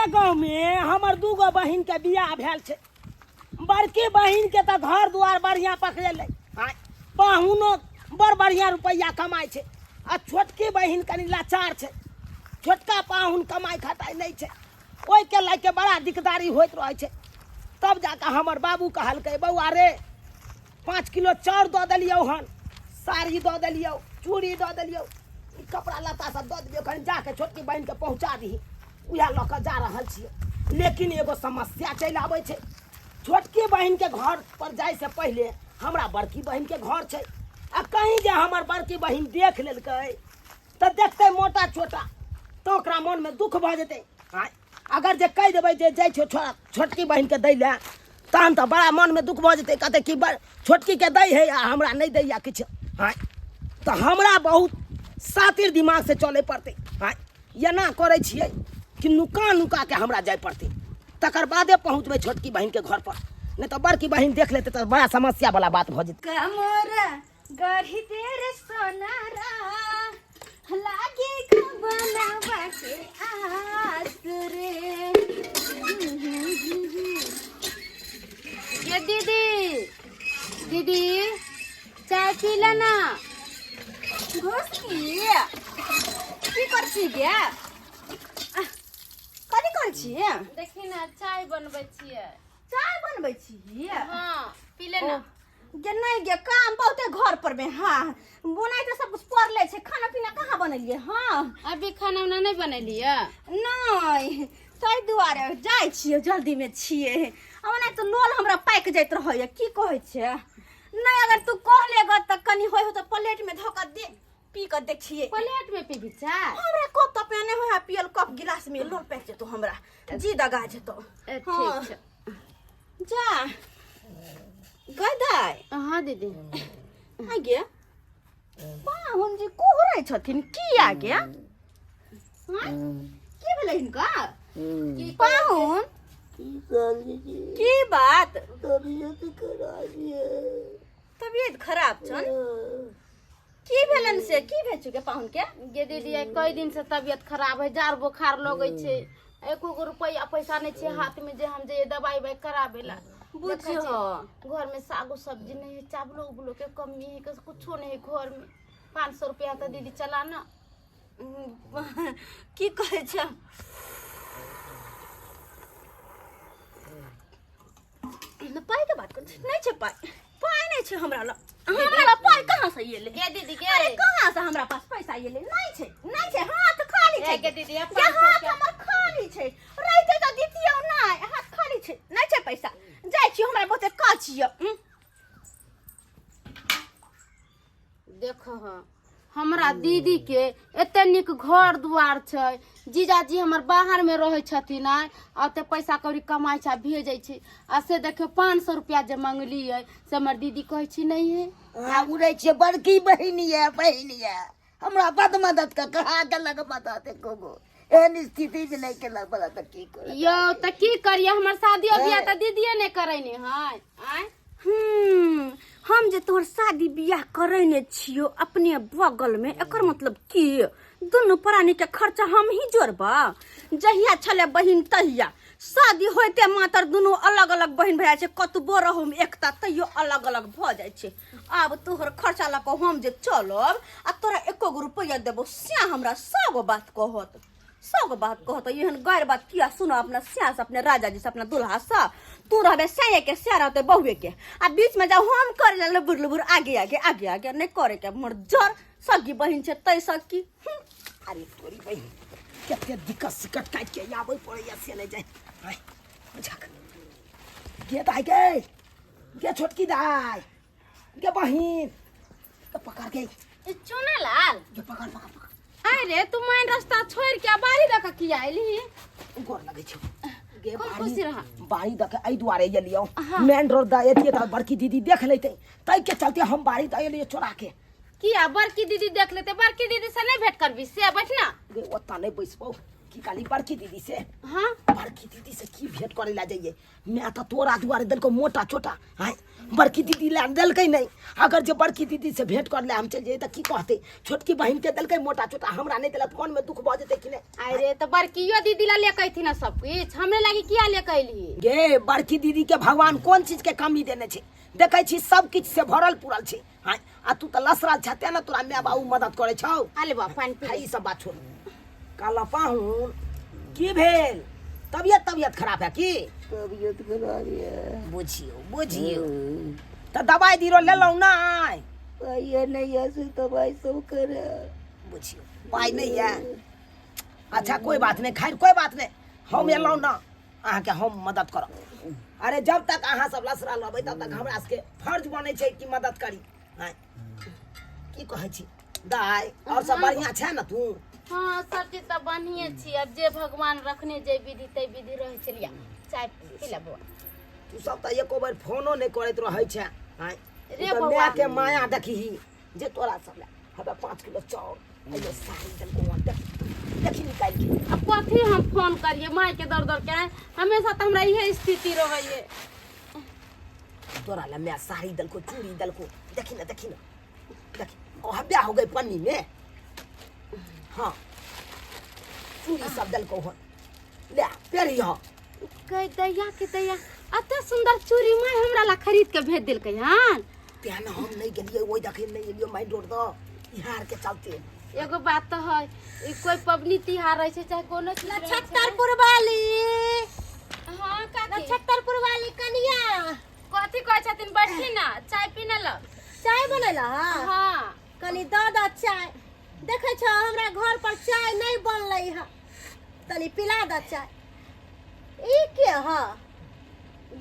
हमरे गाँवमे हमर दूगो बहिनके बियाह भेल छै। बड़की बहिनके तऽ घर दुआर बढ़िआँ पकड़ेलै, पाहुनो बड़ बढ़िआँ रुपैआ कमाइ छै, आ छोटकी बहिन कनि लाचार छै, छोटका पाहुन कमाइ खटाइ नहि छै, ओहिके लऽ कऽ बड़ा दिकदारी होइत रहै छै। तब जाकऽ हमर बाबू कहलकै, बौआ रे, 5 किलो चाउर दऽ देलियौ हन, साड़ी दऽ देलियौ, चूड़ी दऽ देलियौ, ई कपड़ा लत्ता सब दऽ देलियौ, कनि जाके छोटकी बहिनके पहुँचा दही। उएह लऽ कऽ जा रहल छियै। लेकिन एगो समस्या चलि आबै छै, छोटकी बहिनके घर पर जाइसँ पहिले हमरा बड़की बहिनके घर छै, आ कहीं जे हमर बड़की बहिन देख लेलकै तऽ देखतै मोटा छोटा तऽ ओकरा मनमे दुख भऽ जेतै। आँय, अगर जे कहि देबै जे जाइ छियौ छोटकी बहिनके दै लए, तहन तऽ बड़ा मनमे दुख भऽ जेतै, कहतै कि छोटकीके दै है आ हमरा नहि दैया किछु। आँय, तऽ हमरा बहुत सातिर दिमागसँ चलै पड़तै। आँय, एना करै छियै कि नुका नुकाके हमरा जाय पड़तै, तकर बादे पहुँचबै छोटकी बहिनके घर पर, नहि तऽ बड़की बहिन देख लेतै तऽ बड़ा समस्या वाला बात भऽ जेतै। कमरा गढ़ी तेरे सोनारा लागे बनावा के आस रे। ये दीदी, दीदी चाय पी ले ना। घोसकी की कर छी गे? कथी कर छी? देखी ना, चाय बनबै छियै। चाय बनबै छी? हाँ, पी ले ना। गे नहीं गे, काम बहुते घर पर में। हाँ, बनाई तो सब कुछ पड़ले छै, खाना पीना कहाँ बनेलिए? हाँ, अभी खाना उना नहीं बनेलिए? नहीं, ताहि दुआरे जाइ छियै, जल्दी में छियै। आ ओना तऽ लोल हमरा पाकि जाइत रहैया, की कहै छै नहीं। अगर तू कहले ग तऽ कनि होय हो तऽ प्लेट में धऽ कऽ दे, पी कऽ देखिए। प्लेट में पीबी चाय? हमरा कप तऽ पेने होय है पियल कप गिलास में लोल पाकि जेतौ, हमरा जी दगा जेतौ। ए, हाँ। ठीक छै। जा गै दाइ। हाँ दीदी। आ गे, पाहुन जी कुहरै छथिन किया गे? आँय? की भेलै हिनका पाहुन? की बात? तबियत खराब ये। तबियत खराब छन? की भेलन से, की भेल छौ गे पाहुन के? गे दीदी, आइ कई दिन से तबियत खराब है, जार बोखार लगै छै, एको गो रुपैआ पैसा नहि छै हाथ में जे हम जइए दवाई उवाई कराबे ला। बुझियो घर में सागो सब्जी नहीं है, चावलो उबलो के कमी है, कुछो नहीं है घर में। 500 रुपया तो दीदी चला ना। की कहै छै पाइ के बात करै छै? नहि छै पाइ, पाइ नहि छै हमरा लग। हमरा लग पाइ कहाँ से एलै? गे दीदी गे। अरे कहाँ से हमरा पास पैसा एलै? नहि छै, नहि छै, हाथ खाली छै। ए गे दीदी, गे, 500 हाथ रुपया। हमर खाली छै, रहिते तऽ दितियौ। नहि, हाथ खाली छै, नहि छै पैसा। जाइ छी, हमरा बहुते काज यऽ। देख हँ, हमरा दीदी के एते नीक घर दुआर छै, जीजाजी हमर बाहर में रहै छथिन, आय आ ओते पैसा कौड़ी कमाइ छै आ भेजै छै, आ से देखियौ 500 रुपया जे मंगलियै से हमर दीदी कहै छी नहीं है। अहाँ उड़ै छियै बड़की बहिन यऽ, बहिन यऽ, हमरा बड मदद कऽ कहाँ केलक मदद? एको गो एहन स्थिति मे नहि केलक मदद, तऽ की करत? यौ तऽ की करियै, हमर शादियो बियाह तऽ दीदीए नहि करैने है। आँय हम जे तोहर शादी बियाह करैने छियो अपने बगल में, एकर मतलब की दुनू प्राणी के खर्चा हम ही जोड़बा? जहिया छले बहिन तहिया, शादी होइते मातर दुनू अलग अलग बहिन भए जाइ छै। कतबो रहू एकता तैयो अलग अलग भऽ जाइ छै। आब तोहर खर्चा लऽ कऽ हम जे चलब आ तोरा एको गो रुपैआ देबो, से हमरा सौ गो बात कहत, सौ गो बात कहत। एहन गैर बात किया सुनो अपना स्या से, अपने राजा जी से, अपना दुल्हा से? तू रहबे स्याए के, स्या रहते बहुए के, आ बीच में जाओ हम करे ला लबुर लबुर आगे आगे आगे आगे। नहीं करे के मोर जर सगी बहिन छै तै सकी। अरे तोरी बहिन, कते दिक्कत सिकट काटि के आबै पड़ैया से नहि जाय। आय, झक गे दाइ, गे गे छोटकी दाइ, गे बहिन, गे पकड़ गे। चुना लाल। गे पकड़ पकड़ पकड़। अरे तू मेन रास्ता छोड़ के बाड़ी दऽ के किया एलही? गोर लगै छौ गे। खूब बाड़ी खुशी रह। बाड़ी दऽ के एहि दुआरे एलियौ, मेन रोड दऽ एतियै तऽ बड़की दीदी देख लेतै, ताहिके चलते हम बाड़ी दऽ एलियै चोरा के। किया बड़की दीदी देख लेतै? बड़की दीदी से नहीं भेंट करबी से? बैठ ना गे, ओतऽ नहि बैसबौ। की काली बड़की दीदी से? हाँ। बड़की दीदी से की भेंट करे ला जाइए? मैं तो तोरा दुआरे देलको मोटा छोटा आय, बड़की दीदी ला देलकै नहीं। अगर जे बड़की दीदी से भेंट कर ले हम चल जाइए त की कहते? छोटकी बहिन के देलकै मोटा छोटा, हमरा नहीं देलक, मन में दुख भऽ जेतै कि नहीं? अरे तो बड़कियो दीदी ला लेके अइथिन ना सब कुछ, हमरे लागी किया लेके अइली? गे बड़की दीदी के भगवान कोन चीज के कमी देने छै? देखै छी सब किछु से भरल पुरल छै। आय, आ तू तऽ लसरल छह तें ने तोरा माय बाबू मदद करै छौ। अले बा पानि पी। ई सब बात छोड़। कहला पाहुन की भेल? तबियत तबियत खराब है की? तबियत खराब है। बुझियो बुझियो, तऽ दवाई दीरो लेलहुँ नहि? पाइया नहीं है से दवाई सब करे। बुझियो पाइ नहीं है। अच्छा कोई बात नहीं, खैर कोई बात नहीं, हम एलहुँ ना अहाँके हम मदद करब। अरे जब तक अहाँ सब लसरा रहबै तब तक हमरा सबके फर्ज बनै छै कि मदद करी। आँय, की कहै छी दाइ, और सब बढ़िआँ छै ने तू? हाँ सब चीज तऽ बढ़िए छी, अब जे भगवान रखने जे विधि ते विधि रहै छै। लिया चाय पी ले बौआ। तू सब तऽ एको बेर फोनो नहि करैत रहै छै। आँय, रे तू तऽ बौआ। मायके माया देखही जे तोरा सब लए हबे 5 किलो चाउर अइयो साड़ी देलको हन, देख देखी निकालि के। अब कथी हम फोन करिए माय के दौड़ दौड़ के? हमेशा तऽ हमरा इहे स्थिति रहैए। तोरा लए माय साड़ी देलको चूड़ी देलको, देखी ना देखी ना देखी, ओ हब्या हो गई पन्नी में। हाँ चूड़ी सब देलको हन, ले पेरी। हाँ कह दैया के दैया, एते सुंदर चूड़ी माय हमरा ला खरीद के भेज देलकै हन। तें ने हम नहीं गेलियै ओहि दखिन नहीं गेलियै माय डोर दऽ इहार के चलते। एगो बात तऽ है, ई कोई पबनी तिहार रहै छै चाहे कोनो चीज रहै छै। नक्षत्रपुर वाली। हाँ काकी। नक्षत्रपुर वाली कनिया। कथी कहै छथिन? बैठी ना, चाय पीने लग। चाय बनेला? हाँ। हाँ। कनी दऽ दऽ चाय, देखै छौ हमरा घर पर चाय नहीं बनलै है, तनी पिला दऽ चाय। ई के ह?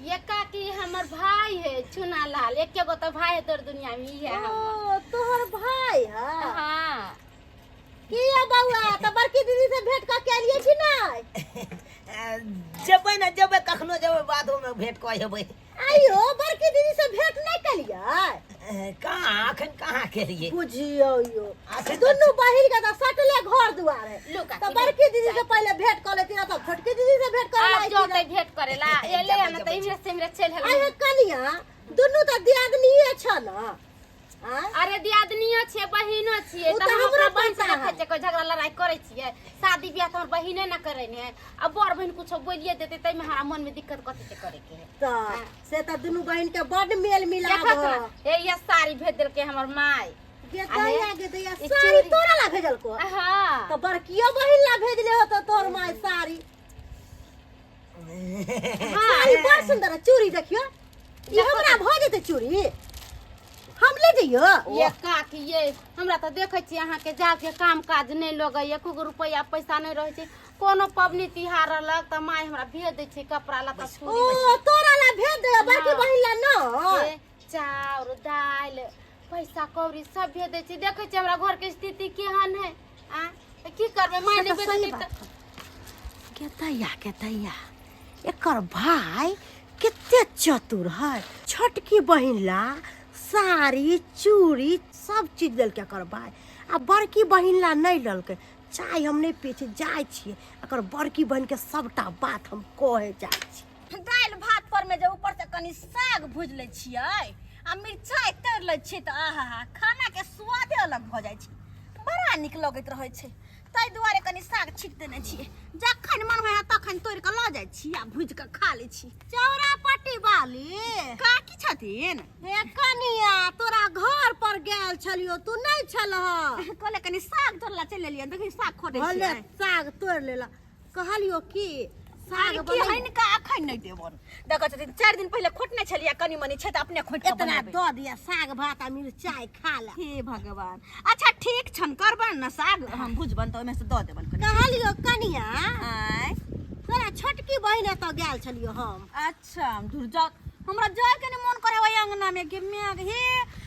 ये काकी हमर भाई है चुना लाल, एके गो तो भाई है तोर दुनिया में, ई है हमर। ओ तोहर भाई है? हाँ। की ये बौआ, तऽ बड़की दीदी से भेंट कऽ के एलियै कि नहि? जेबै ने जेबै, कखनो जेबै, बादोमे भेंट कऽ हेबै। आइयो बड़की दीदी से भेंट नहि केलियै? कहाँ अखन कहाँ केलियै? बुझियौ यो अखन दुनू बहिन के तऽ सटले घर दुआर है। लो काकी, तऽ बड़की दीदी से पहिले भेंट कऽ लेती, तब छोटकी दीदी से भेंट कऽ आब लेती। जोते भेंट करेला एले हन तऽ इमरे से इमरे चलि आइ हेलै। हे कनिया, दुनू तऽ दियादनीये छ न? आँय? अरे दियादनियो छियै बहिनो छियै, उ तऽ तऽ हम हमरो अपना बहिन से पता देखै है। छियै कोइ झगड़ा लड़ाई करै छियै? शादी बियाह तऽ हमर बहिने न करै ने है, आ बड़ बहिन कुछो बोलिए देतै ताहिमे हमरा मन में दिक्कत कथी के करे के है? तऽ से तऽ दुनू बहिन के बड मेल मिलाप देखत है। न, हे ये साड़ी भेज देलकै हमर माय। गे अरे, दैया गे दैया, ई साड़ी चूड़ी। तोरा ला भेजलको? हाँ। तऽ बड़कियो बहिन ला भेजले हो तऽ तोहर माय साड़ी। हाँ। साड़ी बड़ सुंदर है, चूड़ी देखियो, ई हमरा भऽ जेतै चूड़ी? हम ले जइयो? ये काकी ये, हमरा तऽ देखै छी अहाँके जाके काम काज नहि लगैए, एको गो रुपैआ पैसा नहि रहै छै। कोनो पबनी तिहार रहलक तऽ माय हमरा भेज दै छै कपड़ा लत्ता ओ चूड़ी। तोरा ला भेज दे, बड़की हाँ। बहिन ला न? ए, चाउर दालि पैसा कौड़ी सब भेज दै छै। देखै छी हमरा घरके स्थिति केहन है, आ तऽ की करबै, माय से नहि तऽ सही भेजतै बात तऽ। गे दैया गे दैया, एकर भाई कते चतुर है, छोटकी बहिन ला साड़ी चूड़ी सब चीज देलकै एकर भाई, आ बड़की बहिन ला नहीं लेलकै। चाय हम नहीं पी छी, जाइ छियै एकर बड़की बहिन के सबटा बात हम कहे जाइ छी। दालि भात पर में जे ऊपर से कनी साग भुजि लै छियै आ मिरचाइ तरि लै छियै तऽ आहा, खाना के स्वादे अलग भऽ जाइ छै, बड़ा नीक लगैत रहै छै। ताहि दुआरे कनी साग छीट देने छियै, जखन मन होइ तखन तोड़ि कऽ लऽ जाइ छी आ भुजि कऽ खा लै छी। चौरा पट्टी वाली काकी छथिन? हे कनिया, तोरा घर पर गेल छलियो, तू नहीं छलह। कहले कनी साग तोड़ला चलि एलियै, देखी साग खोटै भले छियै। साग तोड़ि लेला। कहलियो कि साग की बनै हिनका अखन नहि देबन, देखै छथिन 4 दिन पहिले खोटने छलियै, कनी मनी छै तऽ अपने खोटि कऽ इतना बनेबै। दऽ दिया साग भात आ मिरचाइ खा ले। हे भगवान, अच्छा ठीक छन, करबन ने साग, हम भुजबन तऽ ओहिमे से दऽ देबन कनी। कहलियो कनिया, आँय? तोरा छोटकी बहिन एतऽ गेल छलियो हम। अच्छा धुर जाउ, हमरा जाय के नहि मन करे ओहि अंगना में गे my गे। हे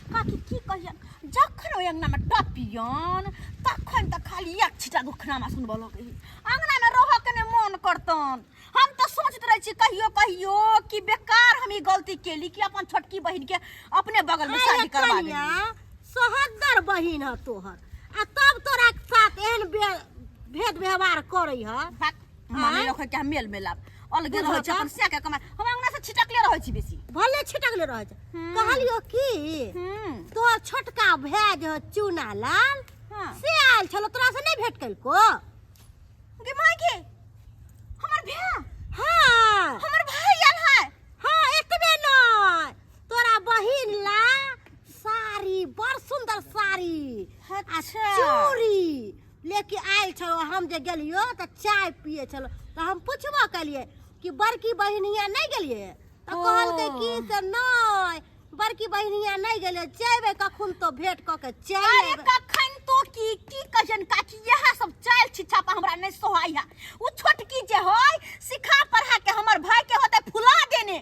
काकी की कहियन, जखन ओहि अंगना में टपियन तखन तऽ खाली एक छीटा दुखनामा सुनबऽ लगै है, अंगना में रहऽ के नहि मन करतन। हम तऽ सोचैत रहै छी कहियो कहियो कि बेकार हम ई गलती केली कि अपन छोटकी बहिन के अपने बगल में शादी करवा कनिया देली। सोहदर बहिन है तोहर, आ तब तोरा साथ एहन बे भेद व्यवहार करै है। भाग, हमरा नहि रखै के मेल मेलाप अलगे रहै छै अपन से के कमाइ। हम अंगना से छिटकले रहै छी बेसी। भले छिटकले रहै छै। कहलियो की तोहर छोटका भाय जे हो चूना लाल से आयल छलो, तोरा से नहीं भेंट कलको? गे माय गे, हमर भाय? हाँ, हमर भाई आयल है। हाँ, एतबे नहीं, तोरा बहिन ला साड़ी, बड़ सुंदर साड़ी आ चूड़ी लेके आयल छलो। हम जे गेलियो तऽ चाय पिए छलो तऽ हम पुछबो केलिए कि बड़की बहिन हियाँ नहीं गेलिए, तऽ कहलकै कि से नहीं, बड़की बहिन हियाँ नहीं गेलिए, जेबै कखन तो भेंट कऽ के चलि अरे अयबै। कखन तो की की कहियन काकी, इएह सब चालि छिछा पर हमरा नहीं सोहाइ है। उ छोटकी जे होय सिखा पढ़ा के हमर भाई के होते फुला देने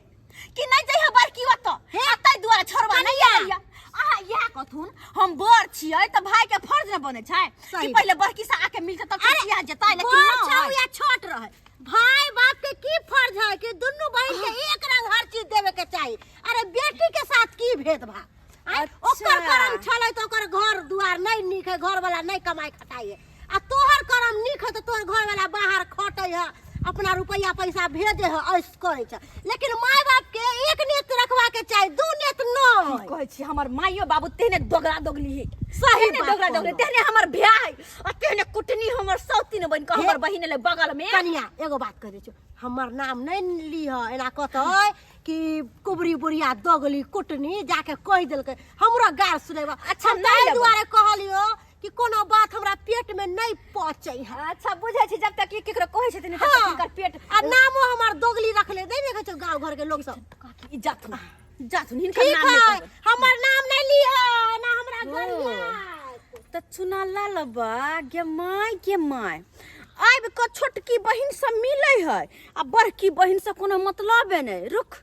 कि नहीं जइहे बड़की ओतऽ, आ ताहि दुआरे छोड़बा नहीं आइया। अहाँ इएह कहथुन हम बड़ छियै तऽ भाई के फर्ज न बनै छै कि सही। पहिले बड़की से आके मिलतै तब किया जेतै? लेकिन बड़ छौ नहि। या छोट रहे, भाई बाप के की फर्ज है कि दुनू बहिन के एक रंग हर चीज देवे के चाही। अरे बेटी के साथ की भेदभाव? आँय, ओकर करम छलै तऽ ओकर घर दुआर नहीं नीक है, घर वाला नहीं कमाई खटाई है, आ तोहर करम नीक है तऽ तोहर घर वाला बाहर खटै है, अपना रुपया पैसा भेजे है, ऐश करै छै। लेकिन माय बाप के एक नेत रखवा के चाही, दू नेत नहीं। की कहै छी, हमर माइयो बाबू तेहने दोगला दोगली है। सही तेहने बात दोगला दोगली, कहलहुँ। तेहने हमर भाय है आ तेहने कुटनी हमर सौतीन बनि कऽ हमर बहिन एलै बगल में। कनिया, एगो बात कह दै छियौ, हमर नाम नहीं लीह। एना कहतै कि कुबरी बुढ़िया दोगली कुटनी जाके कहि देलकै, हमरा गार सुनेबा। अच्छा, हम नहि ताहि लेबै। दुआरे कहलियो कि कोनो बात हमरा पेट में नहीं पचै है। अच्छा, बुझै छी, जब तक ई केकरो कहै छथिन तब तक हाँ। हिनकर पेट आ नामो हमर दोगली रखले नहीं देखै छौ गाँव घर के लोग सब। काकी, ई जाथुन जाथुन, हिनकर ठीक नाम नहि है, कहबै। हमर नाम नहीं लीह ना हमरा गरिया। तऽ चुना ललबा गे माय, गे माय, आबि कऽ छोटकी बहिन से मिलै है आ बड़की बहिन से कोनो मतलबे नहि। रुक,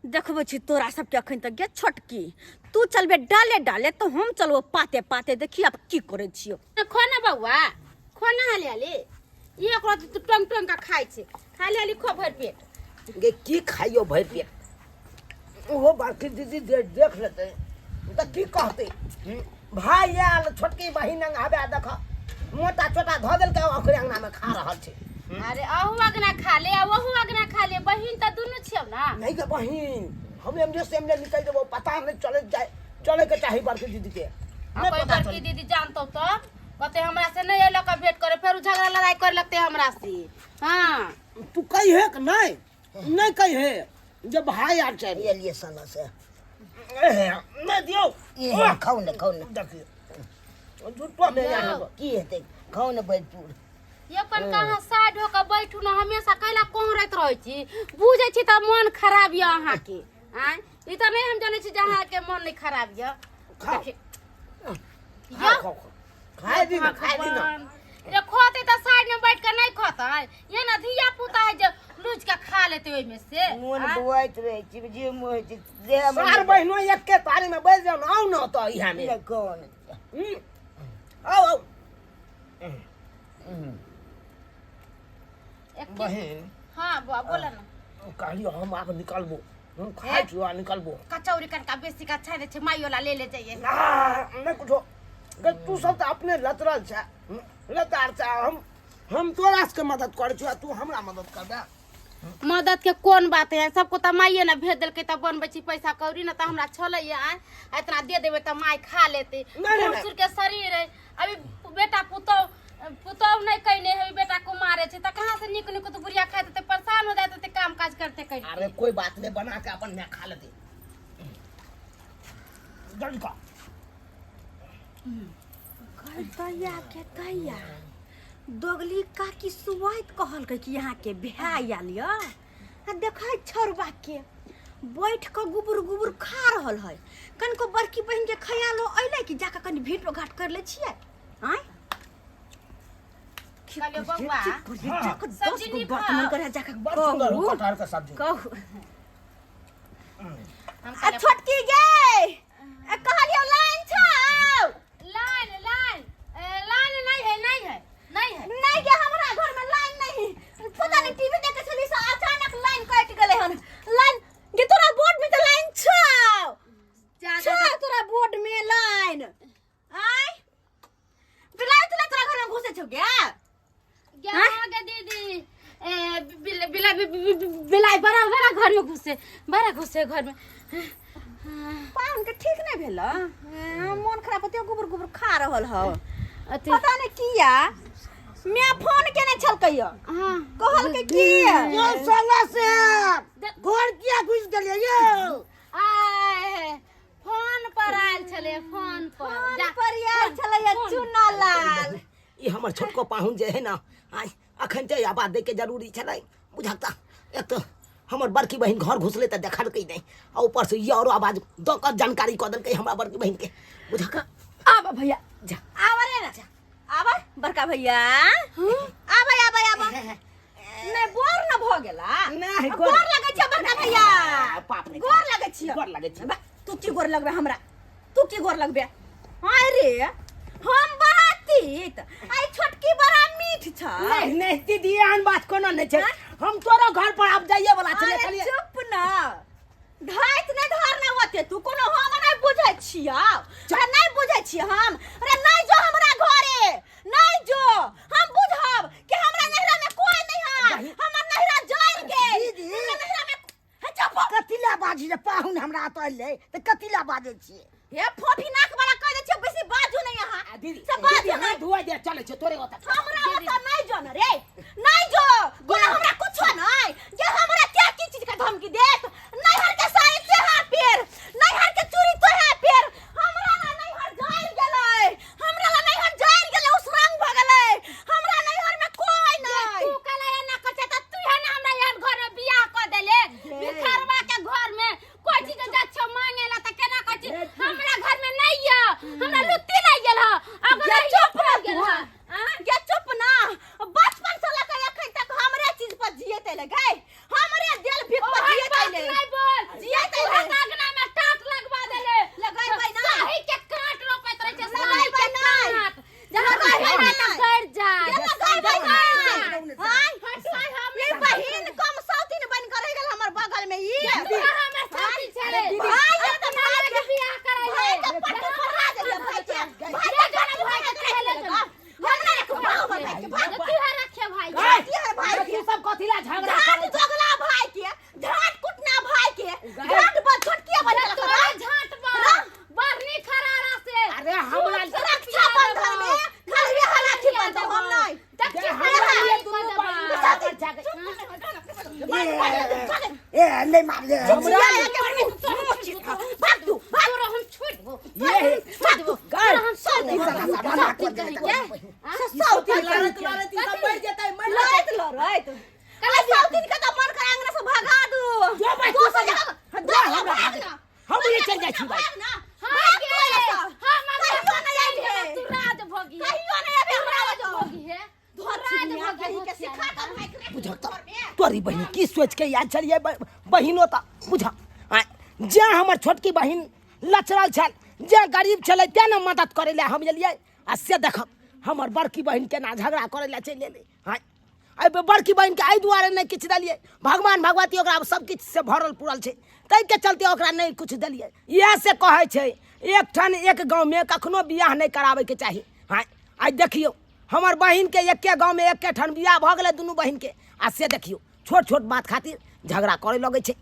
देखबै छी तोरा सबके अखन तक। गे छोटकी, तू चलबे डाले डाले तऽ हम चलबो पाते पाते। देखी आब की करै छियौ। खो ना बौआ, खो ना हाली हाली। ई ओकरा तू टंग टंग के खाइ छै। खाली हाली खो भरि पेट। गे की खाइयो भरि पेट? ओहो बड़की दीदी देख लेतै तऽ की कहतै? भाय आयल, छोटकी बहिन अंग हवे देख मोटा चोटा धऽ देलकै, ओकरे अंगना में खा रहल छै। अरे अहू अगना खा ले आ ओहू अगना खा ले, बहिन तऽ दुनू छियौ ना। नहीं गे बहिन, हम एमने से एमने निकल जेबो, पता नहीं चले जाए, चले के चाही बड़की दीदी के आ नहीं कोई पता बड़की चले। दीदी जानतो तो कहते हमरा से नहीं अयलक भेंट करे, फेर उ झगड़ा लड़ाई करे लगते हमरा से। हाँ, तू कही है कि नहीं? नहीं कही है जब भाई आर छै। ये लिए साला से नहीं दियो। ये खाउ ने, खाउ ने। देखियो झूठो में यहाँ की हेतै, खाउ ने भरपूर। ये अपन कहाँ साइड होकर बैठू ना, हमेशा कैला कोहरैत रहै छी। बुझै छी तऽ मन खराब यऽ अहाँके। आँय, ई तऽ नहि हम जनै छी जे अहाँके मन नहि खराब यऽ। खाओ। देखियौ। खाओ खाओ खाओ, खाए दी ना, खाए दी ना। भगवान। जे खोते तऽ साइड में बैठ के नहीं खोते, ये ना धिया पुता है जे लूच के खा लेते ओहिमे से। मोन आँय? बौआइत रहै छै जे मोह होइ छै देह में। सार बहिनो एके तारी में बैठ जाओ ना, आओ ना तो इहा में। नहि, कौन? आओ आओ। बहिन। हाँ बुआ, बोला ना। कहलियो हम आब निकलबो, हम खाइ छियो आ निकलबो। कचौड़ी कनका बेसी का छानि दै छै, माइयो ला ले ले जाइए। नहीं कुछो गे, तू सब तऽ अपने लतरल छै, लतार छै। हम तोरा सबके मदद करै छियो आ तू हमरा मदद करबे? मदद के कोन बात है, सबको तऽ माइये ने भेज देलकै तऽ बनबै छी पैसा कौड़ी ने तऽ हमरा छलै आय, इतना दे देबै तऽ माय खा लेतै। नहीं, नहीं। बूढ़ सूढ़ के शरीर है, अभी बेटा पुतोह पुतोह नहीं कइने है, बेटा कुमारे छै तऽ कहाँ से नीक नीक तो बुढ़िया खाइत हेतै, परेशान हो जाइत हेतै काम काज करते करते। अरे कोई बात नहीं, बना के अपन माय खा लेतै। जल्दी खा। दैया के दैया, दोगली काकी सुआइत कहलकै कि अहाँके भाय आयल यऽ आ देखै छौड़बा के बैठ कऽ गुबुर गुबुर खा रहल है। कनिको बड़की बहिन के खयालो अयलै कि जाकऽ कनि भेंटो घाट कर लै छियै। आँय कहलियौ बौआ, जाकऽ 10 सब्जी गो नीक बात हौ। मन करे जाकऽ बड़ सुंदर हो कहू। कटहर के सब्जी। कहू। हम आ कहलियै, छोटकी गे, ए कहलियौ लाइन छौ? लाइन लाइन ए, लाइन नहीं है, नहीं है, नहीं है। नहीं गे, हमरा घर में लाइन नहीं है। पता नहीं टीवी देखे छली से अचानक लाइन कटि गेलै हन। लाइन गे, तोरा बोर्ड में तऽ लाइन छौ? ज्यादा छौ तोरा बोर्ड में लाइन? आय लाइन तोरा तोरा घर में घुसे छौ गे? बिलाई बड़ा बड़ा घर में घुसे, बड़ा घुसे घर में। पाहुन के ठीक नहीं भेल, मोन खराब होते गोबर गोबर खा रहल ह। अथी पता नहीं किया मैं फोन केने छलकै। हाँ। कहल के की यो साला से घर किया घुस गेलियै यो? आय फोन पर आयल छलै, फोन पर जा। पर आयल छलै चुना लाल। ई हमर छोटको पाहुन जे है ना, आइ अखन ते आवाज दै के जरूरी छलै बुझक त। एक तऽ हमर बड़की बहिन घर घुसलै तऽ देखलकै नहि, आ ऊपर से ई औरो आवाज दऽ कऽ जानकारी कऽ देलकै हमरा बड़की बहिन के बुझक। आब भैया जा। आब रे ना, आब बड़का भैया, आब आब आब। नहीं बोर न भ गेला? नहि, गोर लगै छै बड़का भैया। पाप नहि। गोर लगै छियै। गोर लगै छै। बा, तू की गोर लगबे हमरा? तू की गोर लगबे? हाय रे, हम बड़ा तीत आई, छोटकी बड़ा मीठ छ। नहीं नहीं दीदी, एहन बात कोनो नहि छै। हम तोरो घर पर आब जाइए वाला छलै। अरे खाली चुप न, धाइत नहि धरना होते तू। कोनो हम नहि बुझै छियौ? अरे नहि बुझै छियै हम। अरे नहि जो हमरा घरे, नहीं जो। हम बुझब कि हमरा नैहरा में कोई नहीं है, हमर नैहरा जरि गेल। दीदी। हमरा नैहरा में हे, चुप हो। कथी ला बाजी रे? पाहुन हमरा एतऽ अयलै तऽ कथी ला बाजै छियै? हे फोफी नाक वाला, कह दै छियौ बेसी बाजू नहीं अहाँ। आ दीदी, से बाजू दीदी, नहीं। हाथ धुआ दे, चलै छै तोरे ओतऽ। हमरा ओतऽ नहीं जो न रे, नहीं जो। कोनो हमरा कुछो नहीं जे हमरा क्या की चीज के धमकी देत। नैहर के साड़ी तेहार पेर, नैहर के चूड़ी तोहार पेर। हमरा ला नैहर जरि गेलै, हमरा ला नैहर जरि गेलै, उसरंग भ गेलै। हमरा नैहर में कोई नहीं। तू कला एना कर छै त तू है ना हमरा एहन घर में बियाह क देले, भिखारवा के घर में। कोई चीज जा छो मांगे ला त केना कहै छी हमरा घर में नहीं य, हमरा लुत्ती नहीं गेल ह। अगर गे नहीं चुप गेल ना ह। तू, गे चुप ना। बचपन से लके अखन तक हमरे चीज पर जियत एले गई, हमरे देल भीख पर ओहन जियत बात एले। नहीं बोल। जियत तू एले। हाथ अगना में टाट लगवा देले। लगैबै ना। साही के कांट रोपैत रहै छै, लगैबै साही के ना। कांट। जहाँ लगैबै रहै ना ना। त गड़ जाय। ये लगैबै ना। हाय हटू, आइ हम ई बहिन कम सौतीन बन के रह गेल हमर बगल में ई। तू हमर साथी छले। भाई के त अपना भाई लगे बियाह करै भाई ले। के पट्टी पढ़ा देलियै भाई के, भाई के गाना भाई के रख लेलक। हम ना रखब भाव भाई के, भाग। तू है रखे भाई के। ए, की है भाई के? तू सब कथी ला झगड़ा झाट करै छी? दोगला भाई के, झाट कुटना भाई के, झाट बन छोटकिया बन गेलक। तोरा झाट बा बरनी खरारा से। अरे हमरा रक्षा बंधन में खाली राखी बंधन, हम नहीं। देखी हमरा लिए खरारा दुनू कऽ बहिन देबा। बराबर जागे। ए नहि मारिए। हमरा भाग तू, भाग। तोरा हम छोड़ देबो। ये छोड़ देबो। गाय। तोरा हम छोड़ देबो। सौतीन लड़त लड़त ई सब मरि जेतै, मरि जेतै। लड़ैत लड़ैत अरे सौतीन के तऽ मन करे अंगना से भगा दू। जो भाई, तू दोसर सब जा। जगह जा, दोसर हमरा भाग भाग। ना। हम ये चल जाइ छी भाई। भाग ना। हाँ भाग गे, तू एने से। हम अगर कहियो नहीं चलि अइबे। गेलौ, तू राज भोगी हे। कहियो नहीं अबे हमरा राज ओतऽ। भोगी हे। धोर राज चिड़िया भोगी कहीं हे। के सिखा कऽ भागि रे। बुझक त तोरी बहिन की सोच के याद छलियै बहिनो त बुझ आ, जे हमर छोटकी बहिन लचरल छल, जे गरीब छलै, तें ने मदद करै लए हम एलियै। आ से देखब हमर बड़की बहिन केना झगड़ा करै लए चलि एलै। हाँ, एहि बेर बड़की बहिनके एहि दुआरे नहि किछु देलियै, भगवान भगवती ओकरा सब किछु से भरल पुरल छै, ताहिके चलते ओकरा नहि किछु देलियै। इएह से कहै छै एक ठान एक गाँवमे कखनो बियाह नहि कराबैके चाही। हाँ, आइ देखियौ हमर बहिनके एके गाँवमे एके ठान बियाह भऽ गेलै दुनू बहिनके, आ से देखियौ छोट छोट बात खातिर झगड़ा करे लगै छै।